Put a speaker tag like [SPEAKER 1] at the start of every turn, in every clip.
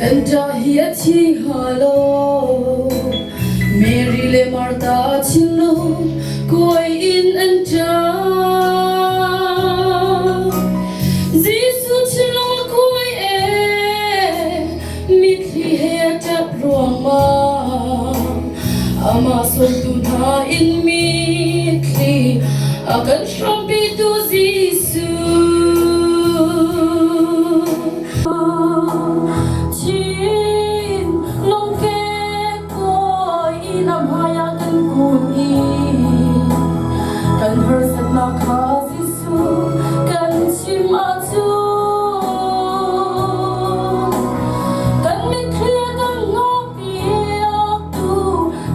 [SPEAKER 1] Kan ṭa hi a thi hnga lo. Mary le Martha thinlung kuai in an ṭap. Jesuh thinlung a kuai ee, mitthli he a ṭap ruangmang. Amah sawmtu hna in mitthli a kan hrawmpitu Jesuh. Chin lungke kawi lam hmaiah kan kun i kan harsatnak kha Jesuh kan chim ahcun kan mitthli a kan hnawhpiaktu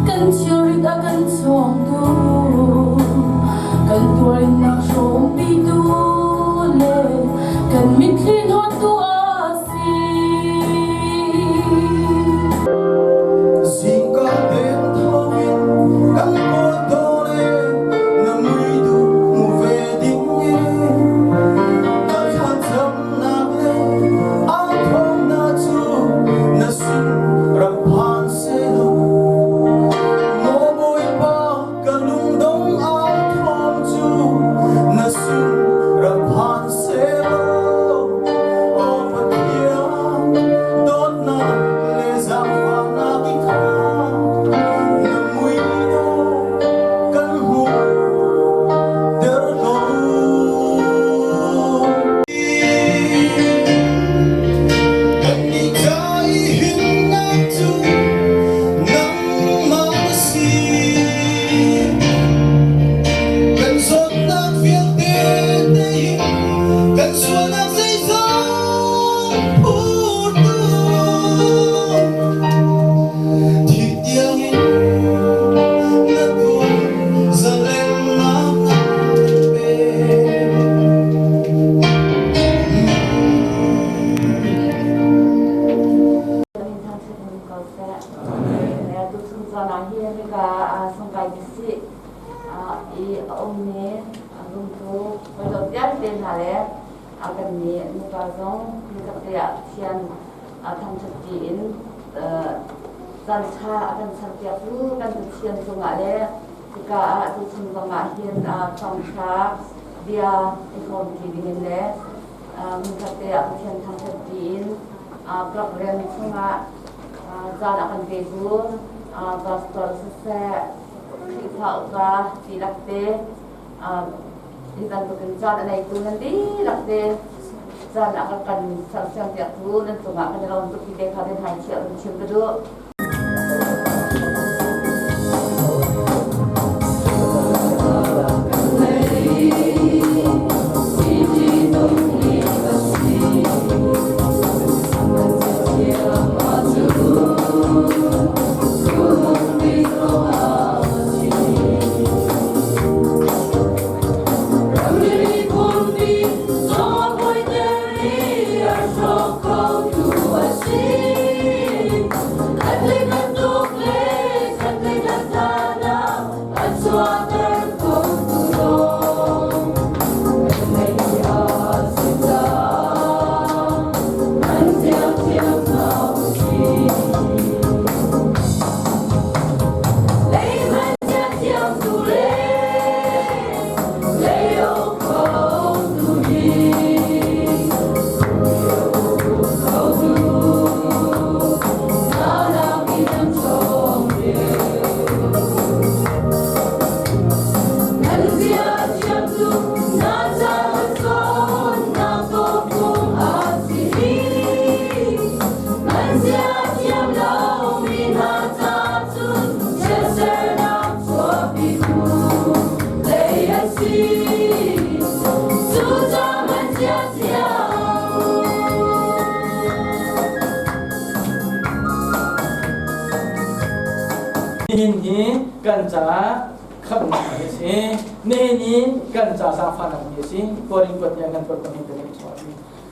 [SPEAKER 1] kan thilrit a kan chawngtu kan tuarinnak hrawmpitu le kan mitthli hnawttu a si.
[SPEAKER 2] Zingka ten thawin kan kawl tawn e na mui duh hmu ve ding e ka thlacamnak le au thawngnak cu na sin rak phan selaw maw Bawipa ka lungdong au thawng cu na sin rak phan selaw aw Pathian dawtnak le zaangfahnak i kha na mui dawh kan hmuh der ko. Kannih ca i himnak cu nangmah na si. Kan zawtnak vialte tei in kan sualnak zeizong phurtu. Thih tiangin na tuah zalennak na kan pek.
[SPEAKER 3] Min thangṭhat in ko seh. Tuchun caan ah hin hika sungkai si i a ummi zumtu hawikom vialte hna le kan nih nupa zong nikhat ah Pathian thangṭhat tiin caan ṭha a kan serpiaktu kan Pathian cungah le hika ah tuchun zongah hin thawngṭha bia i hrawmṭi dingin le hmunkhat te ah Pathian thangṭhat tiin program chungah caan a kan petu pastor siseh Khrihfa upa dihlak te hi bantukin caan a neitu nan dihlak te caan a kan sersiampiaktu nan cungah kan i lawm tuk ti te kha biahmai chiah kan chim ka duh.
[SPEAKER 1] si. Cuca man cia cia.
[SPEAKER 4] Nihin hi kan caah khamhnak ni a si. Nihin hi kan ca zaangfahnak ni a si. Korin kuat nih kan kuat pahnih kan i chuah.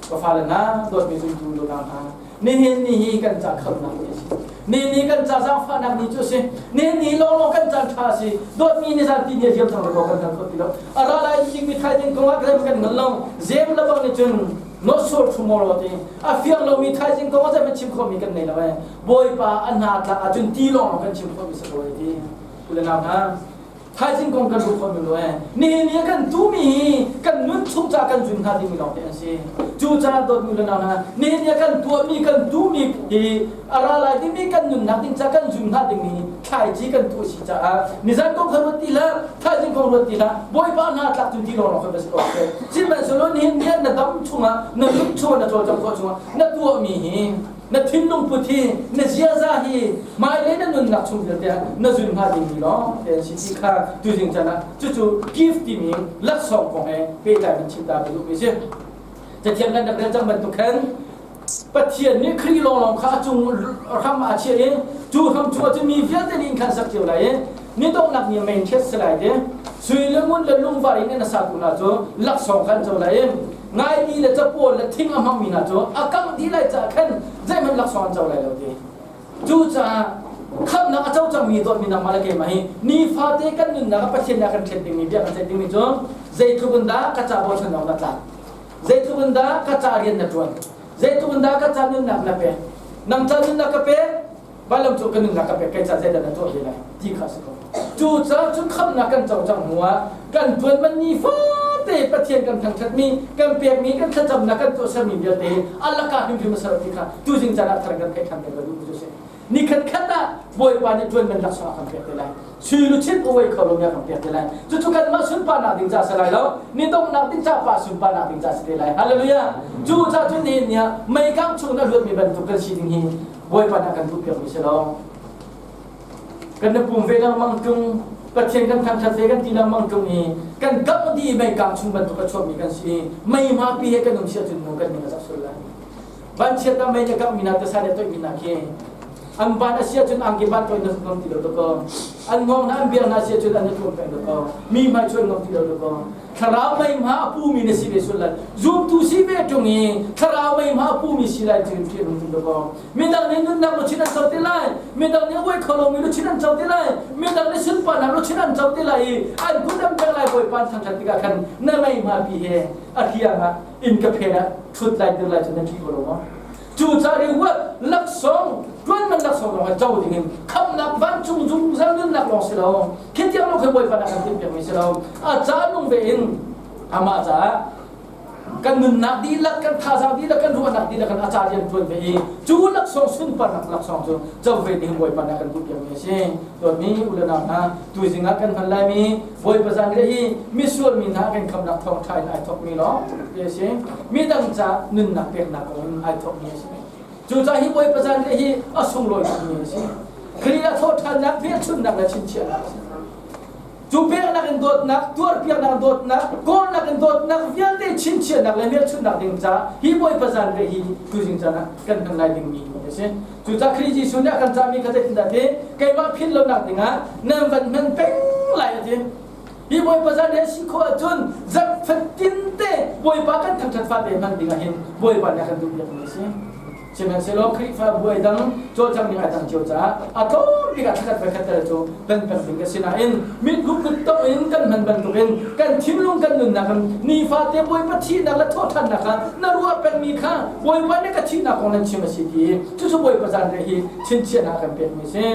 [SPEAKER 4] Ka fale hna, dawtmi zumtu lungah hna, nihin ni hi kan ca khamhnak ni a si. Nihin ni kan ca zaangfahnak ni cu a si. Nihin ni lawnglawng kan caan ṭha a si. Dawtmi ni zan ti ni a liam cang lo kan hngal kho ti lo. A ra lai dingmi thaizing kong ah kan kan hngal lo. Zem lebang nih cun not sure tomorrow ti a fiang lomi thaizing kong ah zeihmanh chim khawhmi kan nei lo ee. Bawipa a hna tlak ahcun ti lawng kan chim khawhmi si ko ee ti. U le nau hna, thaizing kong kan ruah khawhmi lo ee. Nihin ni kan tumi hi kan nun chung ca kan zun hnga dingmi lawng te an si. Cucaah dawtmi le nau hna, nihin ni kan tuahmi kan tumi hi a ra lai dingmi kan nunnak ding ca kan zun hnga dingmi thlaici kan tuah si caah nizan kong kha ruat ti hlah, thaizing kong ruat ti hlah, Bawipa hna tlak cun ti lawng lawng kan va si ko. Sihmanhsehlaw nihin ni na dam chungah, na nun chungah, na cawlcangh khawh chungah na tuahmi hi na thinlung put hi na ziaza hi hmailei na nunnak chung vialte ah na zun hnga dingmi lawng te an si ti kha tuzing caan ah cucu gift timi laksawng kong he pehtlai in chim ta ka duhmi si. Cathiang kan rak rel cang bantuk khan Pathian nih Khrih lawnglawng kha a cung hram a chiah i cu hram chung ah cun mi vialte nih inn khan sak cio lai i ni donghnak ni mei ṭhiat si lai ti sui le ngun le lungvar in na satu hna cu laksawng kha an co lai i ngaimi le capawl le thing a hmangmi hna cu a kangh dih lai caah khan zeihmanh laksawng an co lai lo ti. Cucaah khamhnak a co cangmi dawtmi nangmah le keimah hi nifate kan nunnak ah Pathian nih a kan ṭhen dingmi bia kan ceih dingmi cu zeitluk in dah ka ca bochan awk na tlak, zeitluk in dah ka ca rian na ṭuan, zeitluk in dah ka ca nunnak na pek, nang ca nunnak ka pek, vailam cu ka nunnak ka pek, kei ca zeidah na tuah ve lai ti kha a si ko. Cucaah cun khamhnak kan co cang hnuah kan ṭuan man nifate Pathian kan thangṭhatmi, kan pekmi, kan thlacamnak, kan tuahsermi vialte a lakah hrimhrim a ser ti kha tuzing caan ah thar kan theih ṭhan peng ka duh cu si. Nikhat khat ah Bawipa nih ṭuan man laksawng a kan pek te lai. Sui luchin uai kho lomi a kan pek te lai. Cucu kanmah sunparnak ding ca si lai lo, ni donghnak ding ca pa sunparnak ding ca si te lai. Hallelujah! Cu ca cun nihin ni ah meikang chung na luatmi bantuk kan si ding hi Bawipa nih a kan duhpiakmi si lo. Kan na pum ve lengmang ṭung, Pathian kan thangṭhat ve kan ti lengmang ṭung i kan kangh dih i meikang chung bantuk a chuakmi kan si i mei hmapi he kan um si ahcun mu kan ning a zak sual lai. Vanchiat ah mei na kanghmi hna tasa le toihmi hna khi an van a si ahcun angki van toih na ngam ti lo dakaw. An ngong hna an biar hna si ahcun an i tuam peng dakaw. Mi hmai chuan ngam ti lo dakaw. Thlarau mei hma a pumi na si ve sual lai. Zumtu si ve ṭung i thlarau mei hma a pumi si lai cu ṭih a nung dakaw. Midang nih nunnak luchin an co te lai. Midang nih a uai kho lomi luchin an co te lai. Midang nih sunparnak luchin an co te lai i an kut an pek lai Bawipa an thangṭhat tikah khan na mei hmapi he a hliang ah inn ka phen ah ṭhut lai dir lai cu na ṭih ko lo maw? Cucaah reward laksawng ṭuan man laksawng lawng co dingin khamhnak vancung zungzal nunnak lawng si lo. Khi tiang lawng khi Bawipa nih a kan timhpiakmi si lo. A ca nung ve in amah caah kan nunnak dihlak, kan thazaang dihlak, kan ruahnak dihlak kan a ca rian ṭuan ve i cu laksawng sunparnak laksawng cu co ve ding Bawipa nih a kan duhpiakmi a si. Dawtmi u le nau hna, tuzing ah kan hman laimi Bawipa zanriah hi misual mi hna kan khamnak thawngṭha in ai thawkmi lawng ti a si. Midang ca nunnak peknak kong in ai thawkmi a si. Cucaah hi Bawipa zanriah hi a sunglawi tukmi a si. Khrih a thawhṭhannak hmelchunhnak le chinchiahnak a si. Cu peknak in dawtnak, tuarpiaknak dawtnak, kawlnak in dawtnak vialte chinchiahnak le hmelchunhnak ding caah hi Bawipa zanriah hi tuzing caan ah kan hman lai dingmi a si. Cucaah Khrih Jesuh nih a kan cahmi kha zeitindah ti keimah philh lonak dingah nan van hman peng lai a ti. Hi Bawipa zanriah si khawh ahcun zarh fatin te Bawipa kan thangṭhat fate hman dingah hin Bawipa nih a kan duhpiakmi a si. Sihmanhsehlaw Khrihfa buai dang cawlcangh ning ai dang cio caah a tlawm bik ah thlakhat voikhat tel cu kan pek ding a si nain mit kut tong in kan hman bantukin kan thinlung kan nunnak in nifate Bawipa thihnak le thawhṭhannak kha na ruah pengmi kha Bawipa nih ka thihnak kong nan chim a si ti cucu Bawipa zanriah hi chinchiahnak a kan pekmi a si.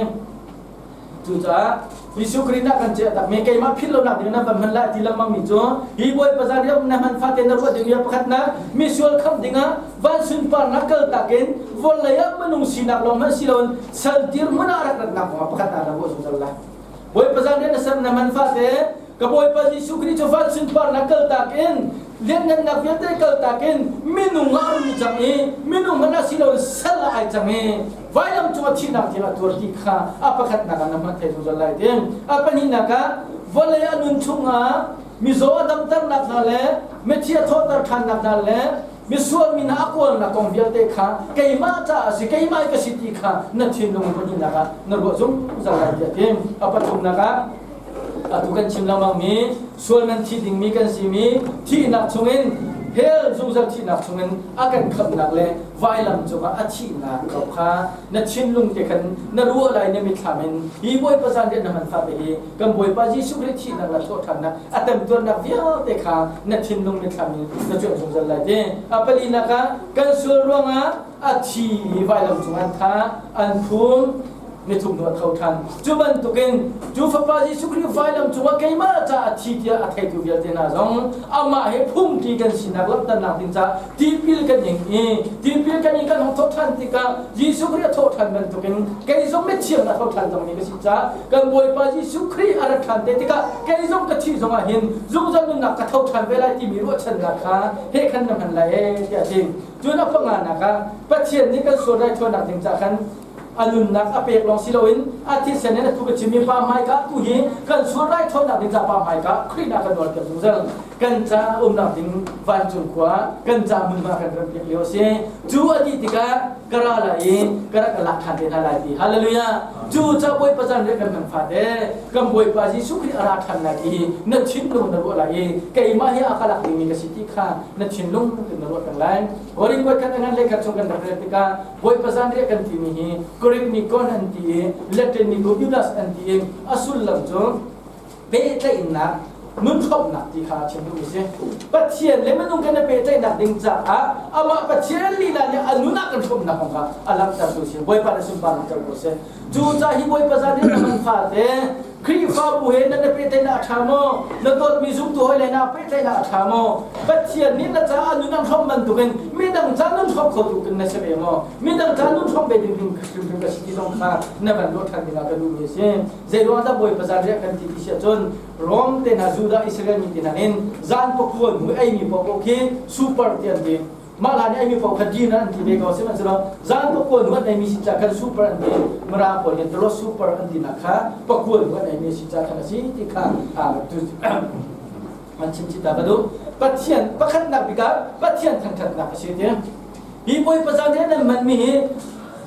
[SPEAKER 4] Cucaah Jesuh Khrih nih a kan ciah takmi keimah philh lonak ding na van hman lai ti lengmangmi cu hi Bawipa zanriah na hman fate na ruah ding bia pakhatnak misual khamh dingah van sunparnak kaltak in vawlei ah minung sinak lawng hmanh si loin sal dirhmun ah rak ratnak kongah pakhat na ruah zungzal lai. Bawipa zanriah na ser na hman fate ka Bawipa Jesuh Khrih cu van sunparnak kaltak in lianngannak vialte kaltak in minung ah a rung cang i minung hmanh ah si loin sal ah ai cang i vailam cung a thihnak tiang a tuar ti kha a pakhatnak ah na hman thai zungzal lai ti. A pahnihnak ah Vawlei a nun chungah mizaw a damternak hna le mithi a thawhter ṭhannak hna le misual mi hna a kawlnak kong vialte kha keimah caah a si, keimah ka si ti kha na thinlung pahnihnak ah na ruah zungzal lai tiah a ti. A pathumnak ah atu kan chim lengmang mi sual man thi dingmi kan simi thihnak chungin hell zungzal thihnak chungin a kan khamhnak le vailam cungah a thihnak ko kha na thinlung te khan na ruah lai, na mitthlam in hi Bawipa zanriah na hman fate hi kan Bawipa Jesuh Khrih thihnak le thawhṭhannak a temtuarnak vialte kha na thinlung mitthlam in na cuanh zungzal lai ti. A palinak ah kan sual ruangah a thi i vailam cung an thah, an phum, nithum hnu a tho ṭhan. Cu bantukin cu Fapa Jesuh Khrih vailam cungah keimah caah a thi tiah a theitu vialte hna zong amah he phungṭi kan sinak langhternak ding caah tipil kan ing i tipil kan ing kan hung thawh ṭhan tikah Jesuh Khrih a thawh ṭhan bantukin kei zong mithiang a tho ṭhan cangmi ka si caah kan Bawipa Jesuh Khrih a rat ṭhan te tikah kei zong ka thih zongah hin zungzal nunnak ka tho ṭhan ve lai timi ruahchannak kha he khan na hman lai ee tiah a ti. Cun a panganak ah Pathian nih kan sual raithawinak ding caah khan a nunnak a pek lawng si loin a thisen in a thu ka chimmi pa hmaika tu hi kan sual raithawinak ding caah pa hmaika Khrih nak kan nawl piak zungzal kan ca umnak ding vancung khua kan ca hmunhma kan ram piak lio a si. Cu a dih tikah ka ra lai i ka rak lak ṭhan te hna lai ti. Hallelujah. Cu ca Bawipa zan riah kan hman fate kan Bawipa Jesuh Khrih a ra ṭhan lai ti na thinlung na ruah lai i keimah hi a ka lak dingmi ka si ti kha na thinlung in na ruah peng lai. Korin khat a ngan le khat chung kan rak rel tikah Bawipa zan riah kan timi hi Greek nih kon an ti i Latin nih Gobulas an ti i a sullam cu pehtlaihnak, nunhrawmhnak ti kha a chim duhmi si. Pathian le minung kan i pehtlaihnak ding caah amah Pathian lila nih a nun ah kan hrawmnak kong kha a langhtertu si. Bawipa na sunparnak tel ko seh. Cu ca hi Bawipa zan riah na man fate Khrihfabu he nan i pehtlaihnak a ṭha maw? Na dawtmi zumtu hawi le naa pehtlaihnak a ṭha maw? Pathian nih na caah a nun an hrawmh bantukin midang ca nun hrawmh khotu kan na si ve maw? Midang ca nun hrawmh ve ding hrimhrim ka si ti zong kha na van ruah ṭhan dingah ka duhmi a si. Zeiruang dah Bawipa zan riah kan ti ti si ahcun Rom te hna, Judah, Israel mi te hna in zan pakua hnu eimi paohpaoh khi super ti an ti. Mah hlan i eimi paoh kha dinner an ti ve ko, sihmanhsehlaw zan pakua hnu an eimi si caah khan super an ti. Mirang pawl nih the super an tinak kha pakua hnu an eimi si caah khan a si ti kha an chim chih ta ka duh. Pathian pakhatnak bik ah Pathian thangṭhatnak a si ti. Hi Bawipa zan riah nan manmi hi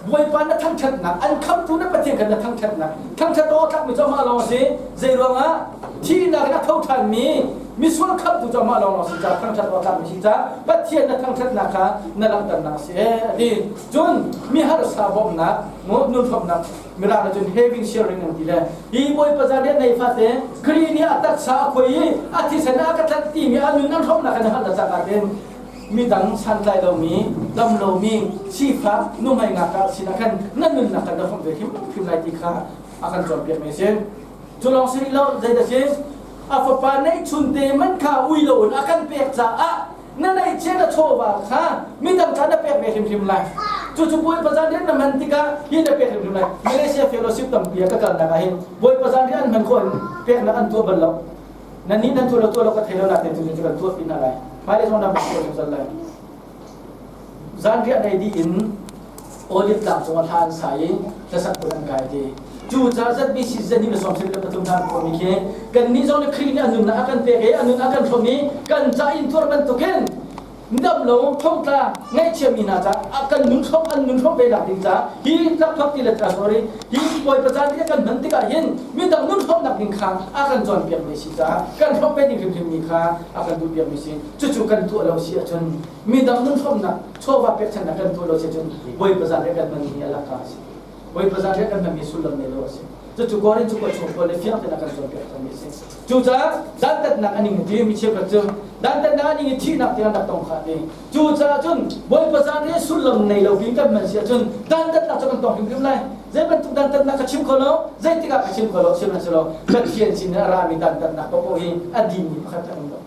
[SPEAKER 4] Bawipa na thangṭhatnak, an khamtu na Pathian kha na thangṭhatnak, thangṭhat awk tlakmi cu amah lawng a si. Zei ruangah thihnak in a tho ṭhanmi misual khamtu cu amah lawng a si caah thangṭhat awk tlakmi si caah Pathian na thangṭhatnak kha na langhternak a si a ti. Cun mi harsa bawmhnak, nun hrawmnak, Mirang nih cun having sharing an ti le hi Bawipa zan riah nei fate Khrih nih a taksa a khuai i a thisen a ka tlanh timi a nun an hrawmnak kha na hngalh na cangka ten midang santlai lomi, dam lomi, sifak, nuhmei ngakṭah sinah khan na nunnak khan na hrawmh ve hrimhrim lai ti kha a kan cawnpiakmi a si. Cu lawng si rih lo, zeidah si? A fapa neihchunte man kha ui loin a kan pek caah na neihcia na chawva kha midang kha na pek ve hrimhrim lai. Cucu Bawipa zanriah na hman tikah hi na pek hrimhrim lai. Malaysia Fellowship tampi ah ka kalnak ah hin Bawipa zanriah an hman khawh in peknak an tuah bal lo. Nan nih nan tuah lo, tuah lo ka thei lo nakin tu cu kan tuah pi hna lai. Hmailei zong nan tuah zungzal lai. Zanriah nei dih in Olive tlang cungah hla an sa i hlasak phun an kai ti. Cu ca ZBC zani le 73 hna khuami khi kan nih zong nih Khrih nih a nunnak a kan pek i a nun a kan hrawm i kan ca in tuar bantukin dam lo thongtla ngaihchiami hna ca a kan nun hrawm an nun hrawm ve nak ding ca hi tlakphak ti le sorry hi Bawipa caan ti kan hman tikah hin midang nun hrawmnak ding kha a kan cawnpiak mi si caah kan hrawm ve ding hrimhrim mi kha a kan duhpiak mi si. Cucu kan tuah lo si ahcun, midang nun hrawmnak chawva pekchannak kan tuah lo si ahcun, Bawipa zan he kan hman mi a laka a si. Bawipa zan he kan hman mi sullam nei lo a si. Cucu Korin cu chung pawl le fiang tein a kan cawnpiak cangmi a si. Cucaah dantatnak a ning ti mi cheukhat cu dantatnak a ning i thihnak tiang rak tong khah ti. Cucaah cun Bawipa zan hi sullam nei lo piin kan hman si ahcun dantatnak cu kan tong hrimhrim lai. Zei bantuk dantatnak ka chim kho lo, zeitik ah ka chim kho lo, sihmanhsehlaw Pathian sin in a rami dantatnak paohpaoh hi a dinmi pakhat a um lo.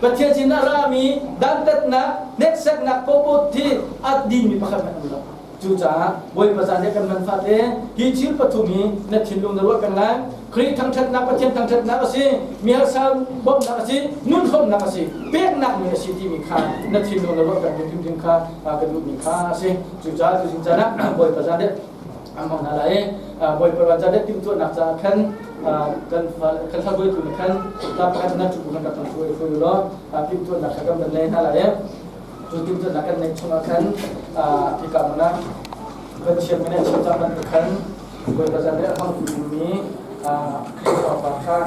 [SPEAKER 4] Pathian sin a rami dantatnak, hnekseknak paohpaoh hi a dinmi pakhat hmanh um lo. Cucaah Bawipa zan he kan man fate hi thil pathum hi na thinlung na ruah peng lai. Khrih thangṭhatnak, Pathian thangṭhatnak a si, mi harsa bawmhnak a si, nun hrawmnak a si, peknak mi a si timi kha na thinlung na ruah peng ding hrimhrim kha ka duhmi kha a si. Cucaah tuzing caan ah Bawipa zan he An hmang hna lai i Bawipa ral ca le timhtuahnak caah khan kan kan hlabuaitu nih khan hla pakhat na ṭhu kan rak kan hruai hruai law timhtuahnak kha kan van nei hna lai i cu timhtuahnak kan neih chungah khan hika hmun ah kan chiam kan chim cang bantuk khan Bawipa zan le a hmangtu dingmi Khrihfa upa kha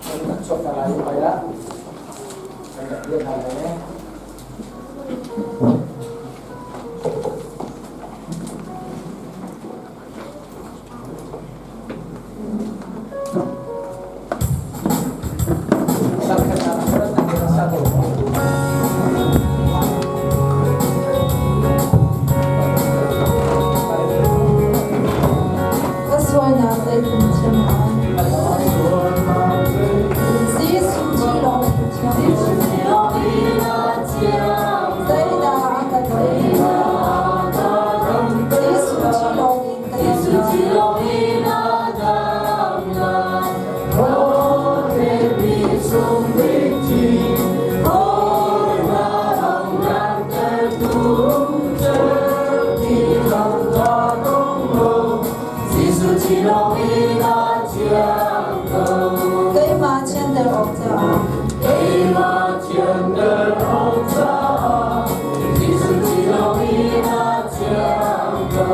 [SPEAKER 4] kan chuak hna lai i hmai ah kan rak dir hna lai.
[SPEAKER 1] Ka sualnak zeitin thiam lai? Jesuh thi lawng in thiam. Zeidah a ka dam? Jesuh thi lawng in ka dam lai. Keimah chianter awk caah. Keimah chianter awk caah Jesuh thi lawngin a thiang ko.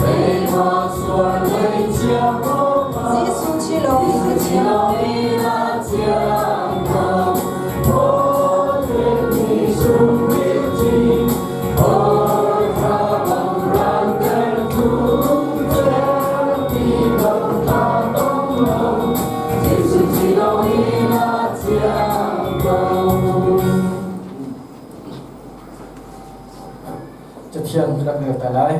[SPEAKER 1] Keimah sual ngaihchia Jesuh thi lawngin a thiang ko.
[SPEAKER 4] Cathiang rak rel ta lai.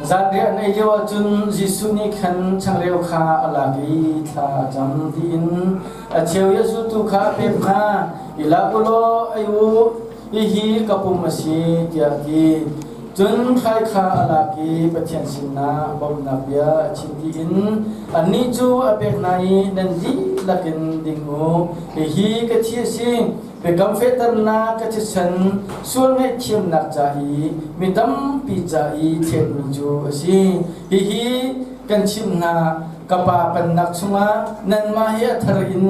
[SPEAKER 4] Zanriah an ei lio ahcun Jesuh nih khan changreu kha a lak i thla a cam tiin a cheu i a zultu kha a pek hna. I lak u law ei u, hihi ka pum a si, tiah a ti. Cun hrai kha a lak i Pathian sinah bawmhnak bia a chim tiin annih cu a pek hna i nan dihlak in ding u. Hihi ka thi a si, biakam fehternak ka thisen sual ngaihthiamnak ca i mi tampi ca i thletmi cu a si. Hihi kan chimh hna, ka Pa pennak chungah nanmah hi a thar in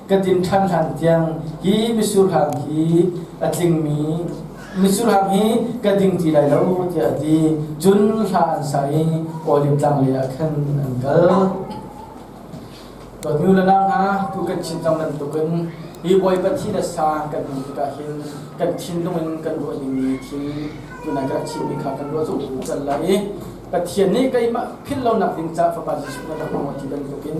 [SPEAKER 4] ka din ṭhan hlan tiang hi misurhang hi a tlingmi misurhang hi ka ding ti lai lo tiah a ti. Cun hla an sa i Oliv tlang lei ah khan an kal. Dawtmi le nau hna, tu kan chim cang bantukin hi Bawipa thi le sa kan hmuh tikah hin kan thinlung in kan ruah dingmi thil tunai ka rak chimmi kha kan ruah zungzal lai i Pathian nih keimah philh lonak ding caah Fapa Jesuh na rak hmuh ti bantukin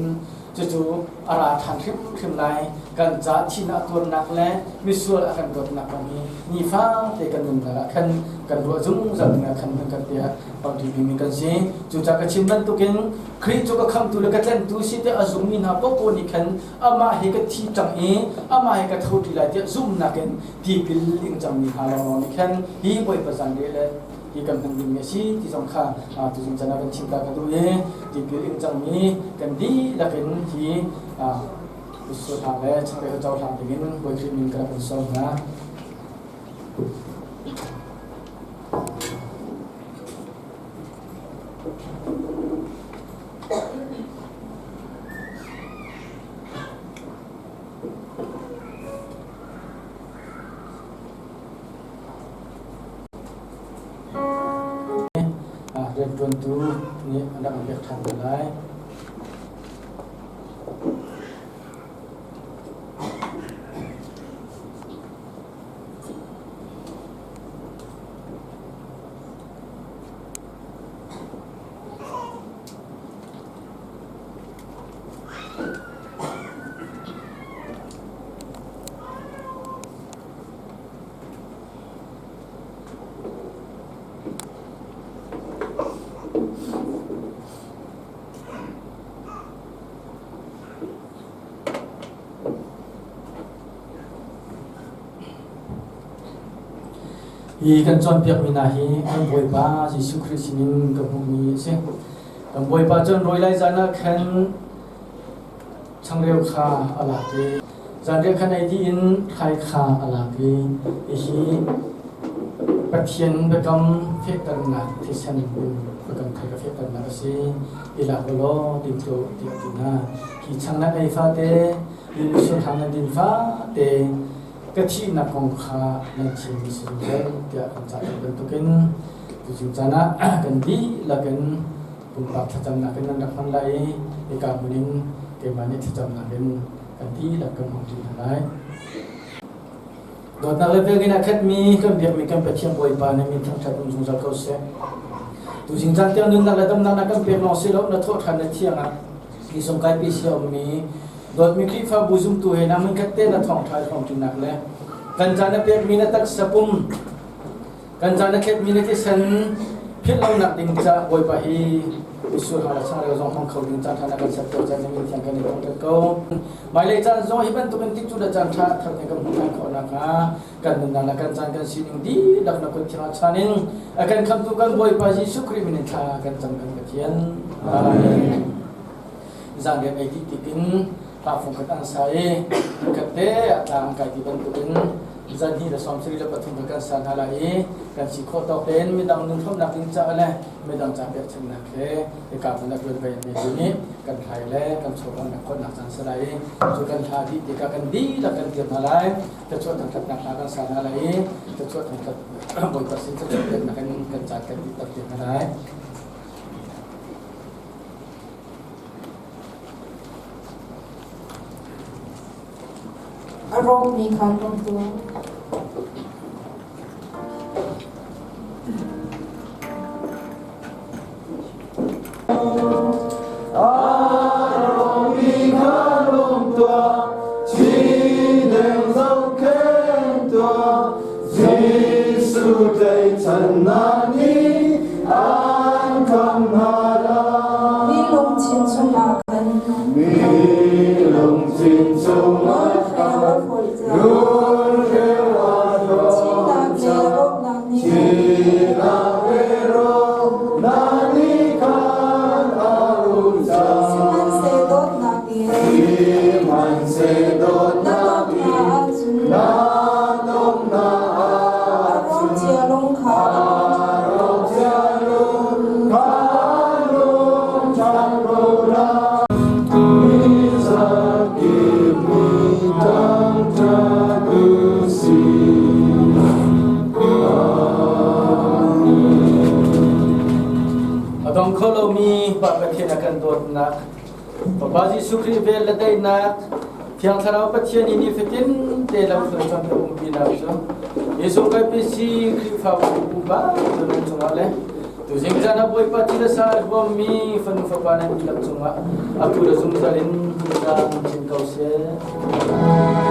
[SPEAKER 4] cucu a ra ṭhan hrimhrim lai. Kan ca thihnak tuarnak le misual a kan dawtnak kong hi nifate kan nunnak ah khan kan ruah zungzal dingah khan kan tiah pangṭi kan si. Cucaah ka chim bantukin Khrih cu ka khamhtu le ka tlanhtu si tiah a zummi hna paohpaoh nih khan amah hi ka thi cang i amah hi ka tho ṭi lai tiah zumhnak in tipil ing cangmi hna lawnglawng nih khan hi Bawipa zanriah le hi kan hman dingmi a si ti zong kha tuzing caan ah kan chim ta ka duh i tipil ing cangmi kan dihlak in hi sulhlang le changreu cohlang dingin Bawi Khrih min ka rak in sawm hna. Rianṭuantu nih an rak in pek ṭhan te lai. Hi kan cawnpiakmi hna hi kan Bawipa Jesuh Khrih sinin ka hmuhmi a si. Kan Bawipa cun rawi lai zan ah khan changreu kha a lak i zanriah khan ei dih in hrai kha a lak i hihi Pathian biakam fehternak thisen biakam thar ka fehternak a si. I lak u law din tuah u tiah a ti hna. Hi chang nan ei fate, hi mitsur hang nan din fate, ka thihnak kong kha nan chimmi si zungzal tiah kan cah bantukin tuzing caan ah kan dihlak in pumpak thlacamnak in nan rak hman lai i hika hmun in keimah nih thlacamnak in kan dihlak kan hmang ṭi hna lai. Dawtnak le velngin a khatmi kan biakmi kan Pathian Bawipa na min thangṭhat um zungzal ko seh. Tuzing caan tiang nunnak le damnak na kan pek lawng si lo na thawh ṭhan na thiang ah ni sungkai pi si a ummi dawtmi Khrihfabu zumtu he na hmunkhat te na thawngṭha i hrawmṭinak le kan caan na pekmi na taksa pum Kan caan a khetmi na thisen philh lonak ding caah Bawipa hi mitsur hang le changreu zong hmang kho ding caan ṭha na kan ser ko caan min thiang kan i thangṭhat ko. Hmailei caan zong hi bantukin tikcu le caan ṭha thar kan hmuh ṭhan khawh nakhnga kan nunnak le kan caan kan sining dihlak na kut thiang ah chan in a kan khamtu kan Bawipa Jesuh Khrih min in thla kan cam kan Pathian. Amen. Zaanrian ei dih tikin hla fung khat an sa i khat te a tlang kai ti bantukin zan hi le 73 kan sa hna lai i kan si khawh tawk tein midang nun thlopnak ding caah le midang ca pekchanhnak he hika hmun ah tuan ve mi nih kan thlai le kan chawhawnak khawhnak caan si lai i cu kan hla dih tikah kan dihlak kan dir hna lai thluachuah thangthatnak hla kan sa hna lai i thluachuah thangthat Bawipa sin thluachuah peknak in kan caan kan dih tak te hna lai.
[SPEAKER 1] A rawkmi kha hlawm tuah. Mi lungthin chungah khan
[SPEAKER 4] A dong kho lomi Pa Pathian a kan dawtnak, Fapa Jesuh Khrih vel le daihnak, Thiang Thlarau Pathian i nifatin te lamhruai cang le umpinak cu Jesuh KPC Khrihfabu upa cu nan cungah le tuzing caan ah Bawipa thil a sa a huammi fanu fapa nan dihlak cungah atu le zungzal in hmunzang chin ko seh.